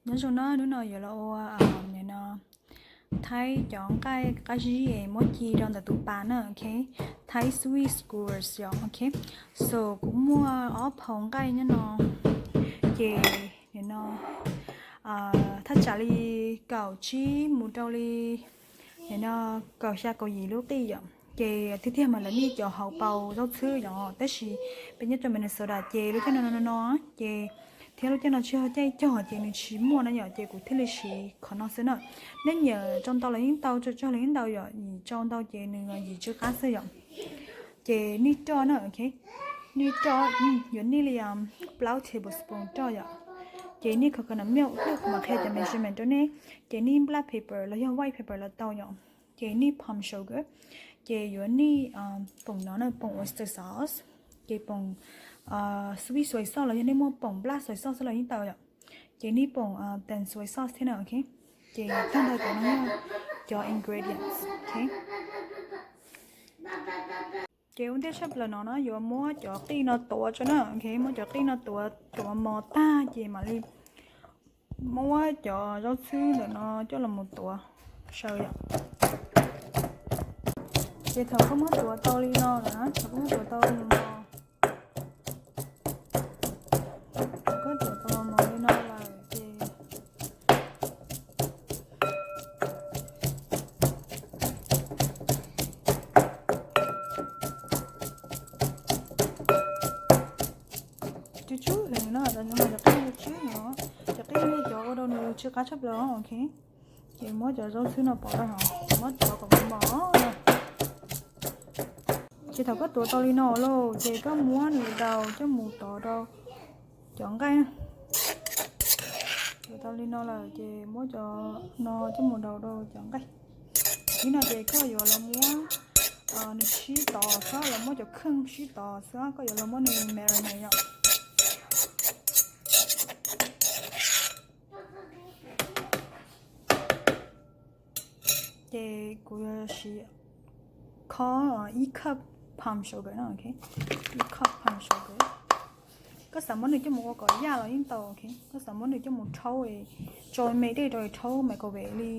Nyob zoo na, hnub no yuav los ua, nim no, thaib cov nqaij qab zib es muab ci rau ntawm tus pas na, ok. Thaib sweet skewers yom, ok. So kuv muaj ob phau nqaij nyob no, ces nim no thaj tsam li kaum tsib mus rau li nim no kaum xya kaum yim lub qij yom. Ces tiag tiag mas lawv nej cov hauv paus zaub txhwb yom, tab sis peb nyob rau Minnesota ces lub caij no no no ces thiab lub caij no tsis yog caij cog ces nws tsis muaj na yom, ces kuv thiaj li siv qhov no xwb na. Nej nyiam tsau ntau los yeej tau, tsau tsawg los yeej tau yom, yim tsau ntau ces nws yim tsw qab xwb yom. Ces nej roj na, ok, nej roj yuav nej li plaub tablespoon roj yom. Ces nej coconut milk, kuv mam qhia cov measurement rau nej. Ces nej black pepper los yog white pepper los tau yom. Ces nej palm sugar, ces yuav nej poom no na, poom oyster sauce, ces poom sweet soy sauce los yog nej muaj poom black soy sauce xwb los yeej tau yom. Ces nej poom than soy sauce thiab na, ok. Ces tag nrho cov no yog cov ingredients, ok. Ces ua ntej tshaj plaws no na yuav muab cov qij no tuav tso na, ok, muab cov qij no tuav tuav mos tag ces mam li muab cov zaub txhwb ntawm no coj los mus tuav saw yom. Ces thaum koj muab tuav tau li no lawm na, thaum koj muab tuav tau li no, thaum koj tuav tau mos li no lawm ces tsw tsw li no, cov qij tsw no, cov qij no cov ua rau nws tsw qab tshaj plaws, ok. Ces muab cov zaub txhwb no pov rau hauv, muab tuav kom mos mos na. Ces thaum koj tuav tau li no lawm ces koj muab nws daus coj mus tov rau cov nqaij. Tuav tau li no lawm ces muab cov no coj mus daus rau cov nqaij. Ib no ces koj yuav los muab nws sib tov xwb, los muab cov kheej sib tov xwb, koj yuav los muab nws marinate yom. Ces kuv yuav siv khob ib cup palm sugar no, ok, ib cup palm sugar. Koj xav muab nws coj mus ua kom yaj los yeej tau, ok, koj xav muab nws coj mus rhaub, tso me dej rau rhaub microwave li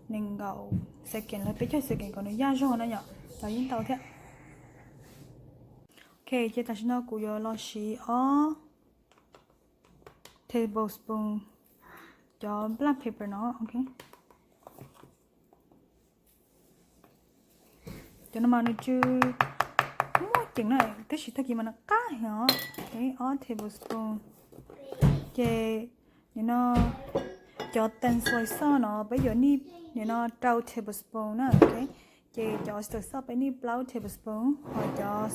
nees nkaum second los peb caug second kom nws yaj zog na yom, los yeej tau thiab. Ok, ces tam sim no kuv yuav los siv ob tablespoon cov black pepper no, ok. Cov no mas nws tsw muaj ceem na, tab sis tag kis mas nws qab heev os. Ob tablespoon. Ces nim no cov than soy sauce no peb yuav nij nim no rau tablespoon na, ok. Ces cov oyster sauce peb nij plaub tablespoon, ho cov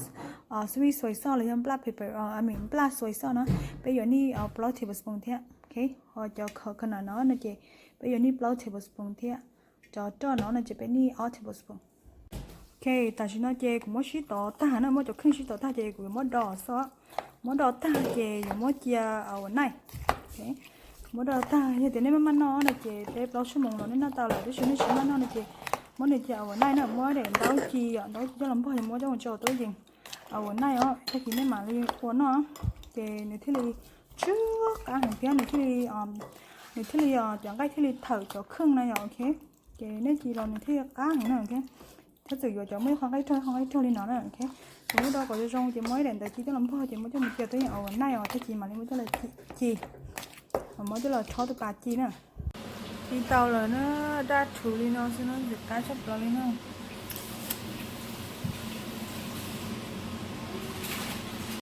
sweet soy sauce los yog black pepper, I mean black soy sauce no peb yuav nij plaub tablespoon thiab, ok. Ho cov coconut no no ces peb yuav nij plaub tablespoon thiab. Cov roj no no ces peb nij ob tablespoon. Ok, tam sim no ces kuv muab sib tov tag na, muab cov kheej sib tov tag ces kuv yuav muab do xwb. Muab do tag ces yuav muab cia overnight. Muab do tag, yog tias nej maj maj noj no ces peb plaub xuab moos los nej noj tau lawm, tab sis nej tsis maj noj no ces muab nws cia overnight na, muab daim ntaub ci yom, ntaub ci coj los npog, muab coj mus tso tub yees overnight os, tag kis nej mam li ua noj. Ces nws thiaj li tsw qab heev thiab nws thiaj li, nws thiaj li, cov nqaij thiaj li thawm cov kheej na yom, ok. Ces nej ci los nws thiaj li qab heev na, ok. Thiab txawm yuav cov muaj ib qho nqaij rog, ib qho nqaij rog li no na, ok. Ces muab do kom zoo zoo ces muab ib daim ntawv ci coj los npog ces muab coj mus cia tub yees overnight os, tag kis mam li muab coj los ci, muab coj los rhaub tus pas ci na. Ci tau lawm na, daj rhuv li no xwb na, ntxim qab tshaj plaws li na.